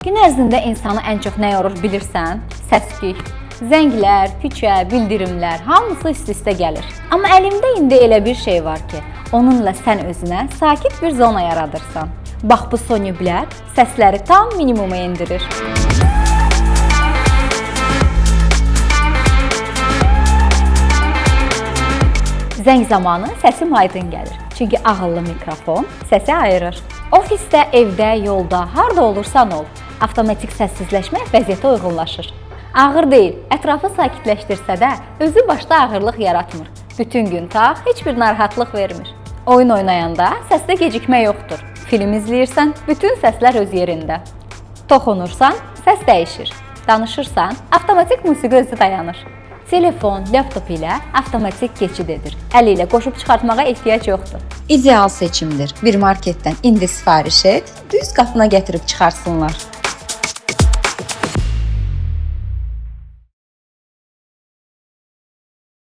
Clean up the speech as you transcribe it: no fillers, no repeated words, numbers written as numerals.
Gün ərzində insanı ən çox nə yorur bilirsən? Səs-küy. Zənglər, küçə, bildirimlər hamısı üst-üstə gəlir. Amma əlimdə indi elə bir şey var ki, onunla sən özünə sakit bir zona yaradırsan. Bax bu Sony Black səsləri tam minimuma endirir. Zəng zamanı səsim aydın gəlir. Çünki ağıllı mikrofon səsi ayırır. Ofisdə, evdə, yolda, harda olursan ol, avtomatik səssizləşmə vəziyyətə uyğunlaşır. Ağır deyil, ətrafı sakitləşdirsə də, özü başda ağırlıq yaratmır. Bütün gün tax, heç bir narahatlıq vermir. Oyun oynayanda səsdə gecikmə yoxdur. Film izləyirsən, bütün səslər öz yerində. Toxunursan, səs dəyişir. Danışırsan, avtomatik musiqi özü dayanır. Telefon, laptop ilə avtomatik keçid edir. Əl ilə qoşub çıxartmağa ehtiyac yoxdur. İdeal seçimdir. Bir marketdən indi sifariş et, düz qapına gətirib çıxarsınlar.